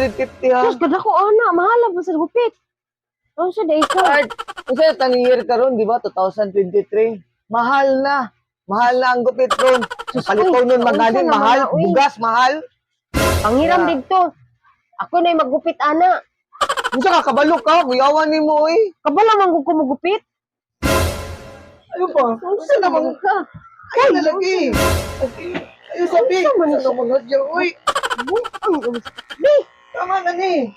250 ha. Sus, kadako ana, mahala pa sa gupit. Unsa day ka? Art, unsa tang year karon, di ba? 2023. Mahal na. Mahal na ang gupit ron. Sus, Palitaw uy, nun magaling, unsa naman mahal. na, uy. Bugas, mahal. Panghiram Yeah. didto. Ako na'y maggupit ana. Unsa ka kabalo ka? Kuyawan nimo oy. Kabalo man gud ko magupit. Ano ba? Unsa naman ka? Ay, nalagi. Ayo sabi. Unsa man Unsa naman na siya, oy. Di, Tama na ni.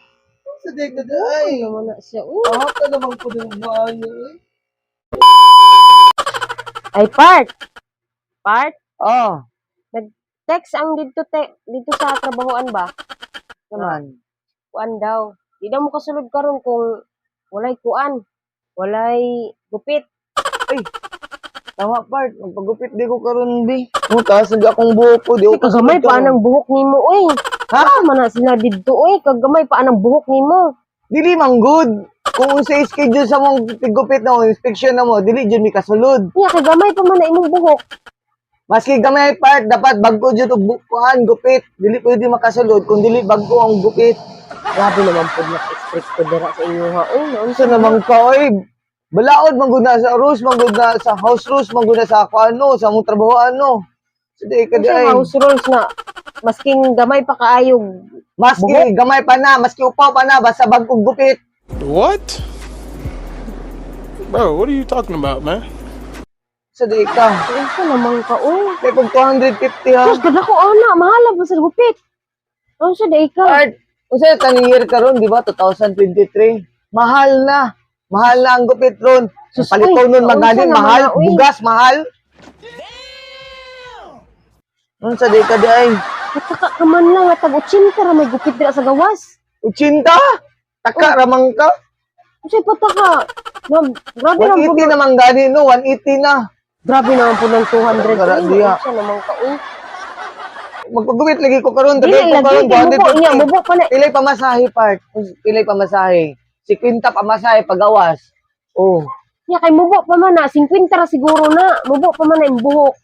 Unsa day ka day? ano naman na siya. Uy. Ah, ka naman ko ng maayo, oy. Ay, part. Part, Ah, nag-text ang didto te, didto sa trabahoan ba? naman. Kuan daw. Di daw mo kasulod karon kung walay kuan, walay gupit. Tama part, magpagupit di ko karon bi. Mo taas na akong buhok ko, di ko Di kagamay kasulod pa karon. anang buhok nimo oy. Ha? Ha? Man na sila didto oy, kagamay pa anang buhok nimo. Dili man good. Kung unsa schedule sa mong tigupit na mo, inspection na mo, dili jud mi kasulod. Nya kagamay pa man na imong buhok. Maski gamay part, dapat bag-o jud og kuan gupit. Dili pwede makasulod kung dili bag-o ang gupit. Grabe naman pud na strict ko dira sa inyo ha. Oy, Unsa naman ka oy? Balaod man gud na sa rules, man gud na sa house rules, man gud na sa ako ano, sa mong trabaho ano. So di ka di Unsa ay. house rules na masking gamay pa kaayog Maski gamay pa na, maski upaw pa na, basta bag-ong gupit. What? Bro, what are you talking about, man? Sa di ka. Unsa naman ka oy? Kay kung 250 ha. Sus, kadako ana, mahala pa sa gupit. Unsa day ka? Art, unsa tang year karon, di ba? 2023. Mahal na. Mahal na ang gupit ron. Sus, Palitaw uy, nun unsa magaling, naman mahal. na, uy. Bugas, mahal. Unsa di ka di ay? Kataka ka man lang at tag 80 ra may gupit dira sa gawas. 80? Taka ramang ka? Unsay pataka? Ma'am, grabe naman po 180 naman gani no, 180 na. Grabe naman po ng 200. Gara Uy, diha. unsa naman ka uy. Magpagupit lagi ko karon, Dili tagay ko lagi karon kay mubo niya, 250. mubo pa na. Pilay pamasahe part. Pilay pamasahe. 50 pamasahe pagawas. Oh. Nya kay mubo pa man na 50 ra siguro na. Mubo pa man na imong buhok.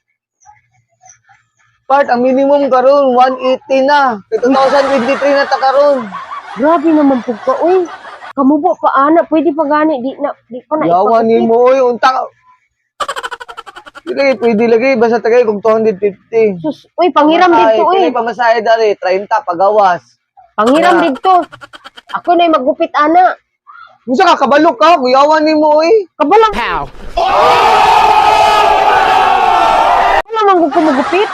Part, ang minimum karon 180 na. Kay 2023 na ta karon. Grabe naman pud ka uy. Kamubo pa ana, pwede pa gani di na di pa na Yawa ni ipagupit. mo oy, unta. Dili pwede lagi basta tagay kog 250. Sus, uy, panghiram didto uy. Pilay pamasahe dali 30 pagawas. Panghiram Yeah. didto. Ako na'y maggupit ana. Unsa ka kabalo ka? Kuyawan nimo oy. Kabalang. How? Wala man gud ko magupit.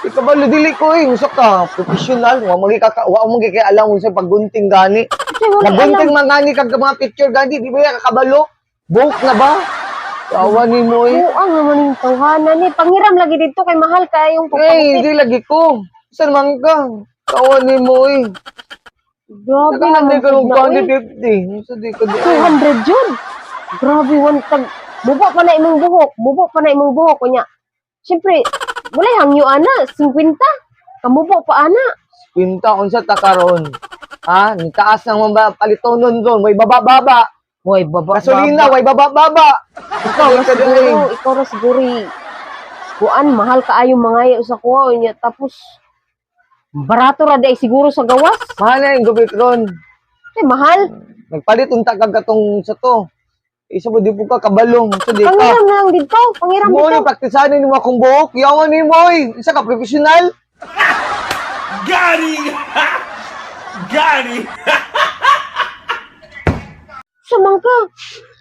Ikabalo dili ko oy, unsa ka professional, wa mo kay alam unsa paggunting gani. Kasi wala alam. Nagunting man gani kag mga picture gani, di ba ka kabalo? Buhok na ba? Yawa nimo oy. Buang naman yung tawhana ni. Panghiram lagi dito kay mahal kayong Eh, pagpagupit. hindi lagi ko. Saan man ka? Tawa nimo oy. Grabe Nakahan naman ka pud ng na, uy. 250. Unsa di ka di ay. 200 yun. Grabe, one tag. Bubo pa na imong buhok. Bubo pa na imong buhok. Kunya, siyempre, walay hangyo ana. 50. Kamubo pa ana. Pinta unsa ta karon? Ha? Ni taas nang mamba palitonon doon, may baba-baba. Hoy, baba. Gasolina, way baba-baba. Ikaw ra Ikaw siguro, ikaw ra siguro. Kuan, mahal kaayo mga sa kuha. Unya, tapos, barato ra day siguro sa gawas. Mahal na yung gupit ron. Eh, mahal. Nagpalit unta kag katong sa to. Isa mo di po ka kabalong. Unsa di ka? Panghiram na lang dito. Panghiram Mo dito. ni praktisanin nimo akong buhok. Yawan nimo oy. Isa ka professional. Got him! Got him! Sa man ka.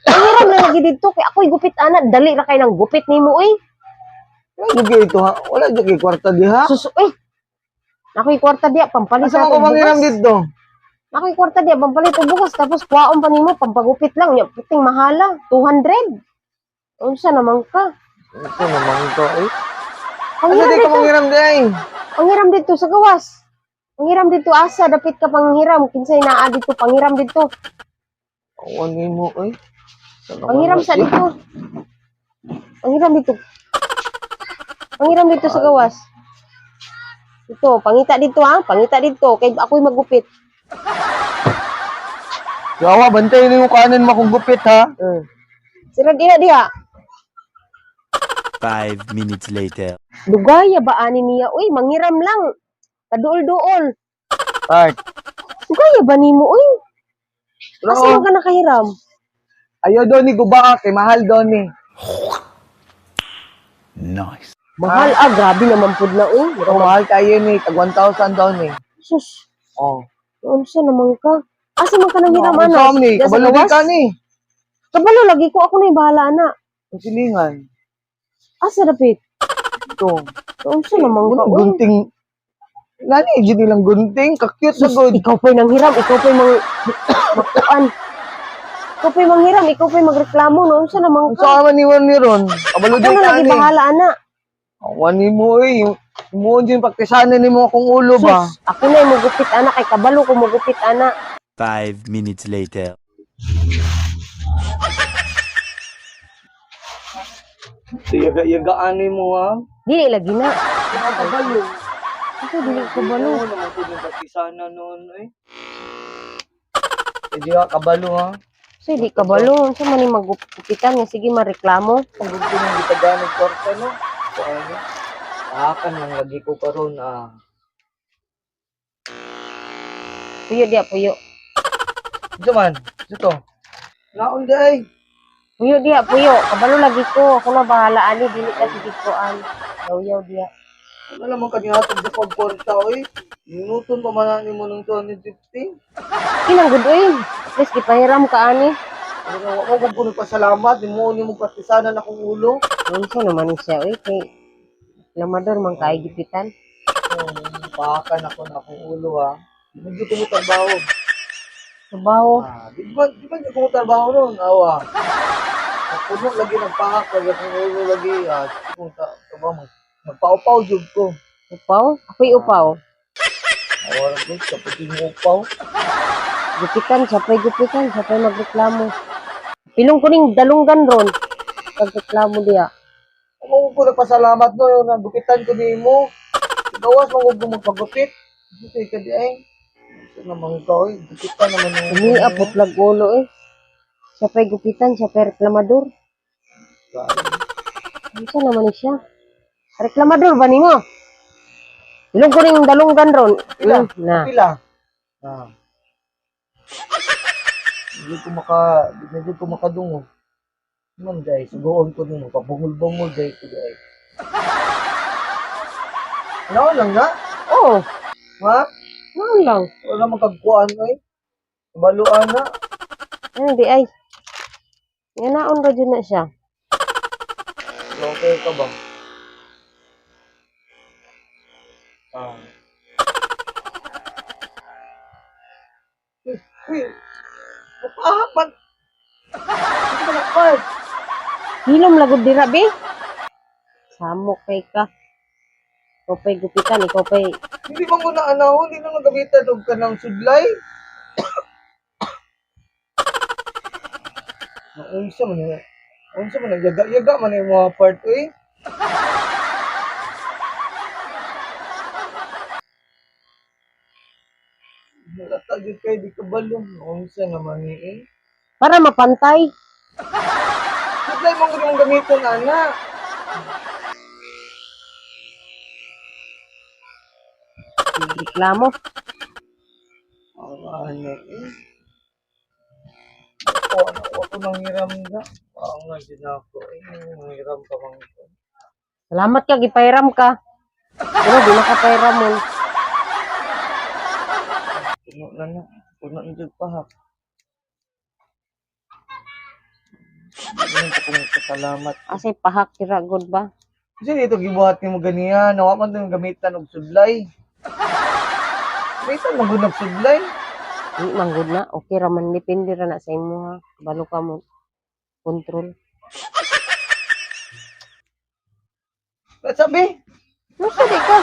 Panghiram na lagi dito. Kay ako'y gupit ana. Dali ra kay nang gupit nimo oy. Wala jud kay ito ha. Wala jud kay kwarta diha. Sus, uy. Ako'y kwarta diya, pampalit Asa sa man ko atong manghiram bugas. dito? Ako'y kwarta diya, pampalit og bugas. Tapos kuwaon pa nimo, pampagupit lang. Nya, puting mahala, 200. Unsa naman ka? Unsa naman to eh? Asa Panghiram di ka dito. manghiram di ay? Panghiram dito sa gawas. Panghiram dito asa, dapit ka panghiram. Kinsay naa dito, panghiram dito. Awan nimo oy. Sa naman Panghiram sa na- dito. Panghiram dito. Panghiram dito sa gawas. Dito, pangita dito ha, pangita dito. Kay ako'y magupit. Yawa, bantay nimo kanin makong gupit ha. Sira diha diha. 5 minutes later. Dugaya ba ani niya? Uy, manghiram lang. Kaduol-duol. Part. Kaya ba nimo oy? Asa Pero, man ka nakahiram? ayaw daw ni guba kay mahal daw ni. Nice. Mahal ah, grabe naman pud na oy. Pero mahal kayo ni, tag 1,000 daw ni. Sus, Oh. unsa naman ka? Asa man ka nanghiram Ang ana? sa ni, Diya sa kabalo di gawas? ka ni. Kabalo lagi ko ako na bahala ana. Ang silingan. Asa dapit? Ito. Unsa naman ka Unang oy? gunting. Nani, dyan nilang gunting. Kakyut na Sus, good. ikaw pa'y nanghiram, ikaw pa'y mang magkuan. Ikaw pa'y manghiram, ikaw pa'y magreklamo, no? Unsa naman Ang ka? sa man ni ni ron. Kabalo Ako di na ka lagi ni. bahala ana. Wani mo eh. Imuon din pagtisanan ni mo akong ulo ba? Sus, ako na mugupit ana kay kabalo ko mugupit ana. 5 minutes later. Yaga-yagaan ni mo ha. Dili lagi na. Kabalo. Asa dili kabalo. Oo, naman ko din pagtisanan noon eh. Hindi ka kabalo ha. Sa di kabalo, unsa man ni magupitan nga sige mareklamo. Ang gusto nang gitagaan og kwarta no. So ano? Pahakan lang lagi ko karon ah. Puyo diya, puyo. Ito man, ito. Naon di ay. Puyo diya, puyo. Kabalo lagi ko. Ako na bahala ani dili ka sige kuan. Yaw-yaw diya. Ano naman kanihatag sa pagkwarta oy. Minuton pa man ni mo ng 250. Kinang gud oy. At least gipahiram ka ani. Ano wa ko kung pasalamat, nimo ni mo praktisanan akong ulo. Unsa naman ni siya oy kay reklamador man kay gipitan. Oh, pahakan ako na akong ulo ha. Medyo ko mo trabaho. Trabaho. Ah, di ba di ko mo trabaho ron? Awa. Puno lagi ng pahak, lagi akong ulo lagi. Ah, di ko trabaho. Magpaupaw jud ko. Upaw? Ako'y upaw. Awa ra ko, kapag mo upaw. Gupitan, siya pa'y gupitan, siya pa'y magreklamo. Pilong ko ning dalunggan ron. Pagreklamo diya. Ako ko nagpasalamat no, yung nagupitan ko nimo. Gawas mo ko magpagupit. Hindi ka di ay. Ito naman ka, oy. Gupitan naman yung Umiya, putlag ulo eh. Siya pa'y gupitan, siya pa'y reklamador. Ano naman ni siya? Reklamador ba nimo? Pilong ko ning dalunggan ron. Pila? Na. Pila? Ah. Hindi ko maka, hindi ko makadungog. Man guys, sugoon ko nimo, pabungol-bungol guys ko guys. Ano lang na? Oo, Ha? oh, lang. Wala magkagkuan oy. Baluan na. Ano di ay? Nga naon ra jud na siya. Okay ka ba? Ah. Uy, mapahapan. Ano ba nakapad? Hilom lagod dira be. Samok kay ka. Ikaw pa'y gupitan, ikaw pa'y Hindi ba mo na anahon? Hindi na nagamitan og ka ng sudlay? Naunsa man yun. Unsa man yaga-yaga man yung mga part eh. Halata jud kay di ka balong. Unsa naman ni eh. para mapantay. Sudlay man gud imong gamiton ana. Reklamo. Ang ano eh. Ako, ano, ako nanghiram na. Ang nga din ako eh. Nanghiram pa man ko. Salamat ka, gipairam ka. Pero di nakapairam mo. Puno na na. Puno na jud pa ha. Hindi ko pasalamat. Asay pahak tira god ba? Kasi dito gibuhat nimo ganiya, nawa man tong gamitan og sudlay. Gamitan man gud og sudlay. Di man gud na. Okay ra man depende ra na sa imo ha. Balo ka mo control. Sabi, Musa di ka.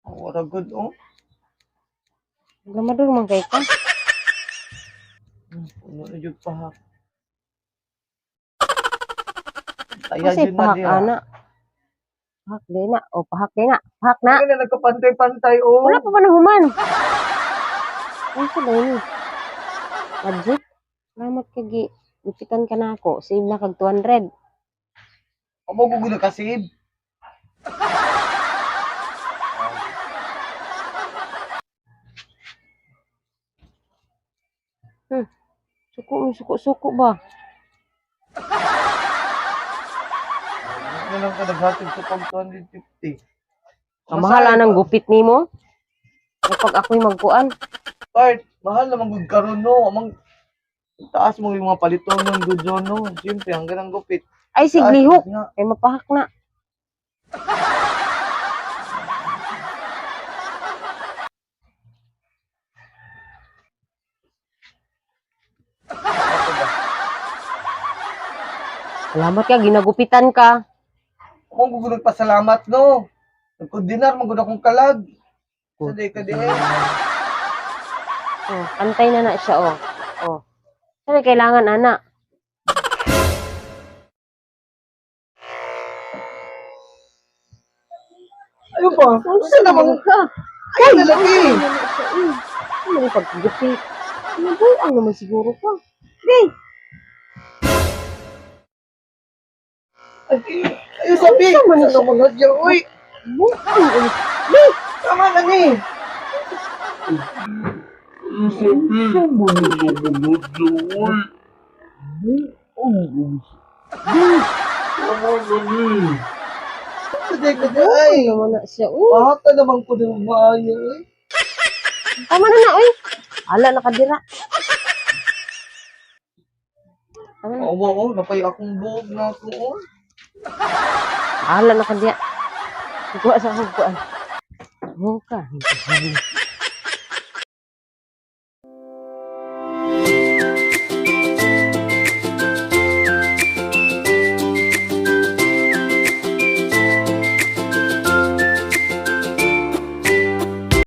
wala good oh. Reklamador man kay ka. Puno na jud pa ha. Kaya Asay jud na pahak diha. ana. Pahak di na. O pahak di na. Pahak na. Kaya na nagkapantay-pantay oh. Wala pa ba na human? Unsa ba yun? Magic? Salamat ka gi. Gupitan ka na ako. Save na kag 200. Amo ko gud kasib. Suko, suko, suko ba? Ano lang ka naghatid sa pag 250. Kamahala ng gupit nimo. Kapag ako'y magkuan. Part, mahal naman gud karon no. Amang taas mo yung mga paliton ng good zone no. Siyempre, hanggang ang gupit. Ay, Taas siglihok. nga. Kay mapahak na. Ako ba? Salamat ka, ginagupitan ka. Amang gugud nagpasalamat no. Nagkundinar man gud akong kalag. Sa day ka di eh. Oh, antay na na siya, oh. Oh. Sabi, kailangan, ana. Ano ba? Unsa namang ka? ay nalaki. Ano yung paggupit? Nabuang naman siguro ka. Di, Ayo sabi. Unsa man Unsa siya? naman hadya oy. buang. Di, Tama na ni. Sa day ka di ay. naman na siya. Uy, Baka naman ko din maayo eh. tama na na, uy. Ala, nakadira. Tama na. Oo, oo, napay akong buog na ako. Oh. Ala, nakadira. Kuha sa akong kuan. Buka.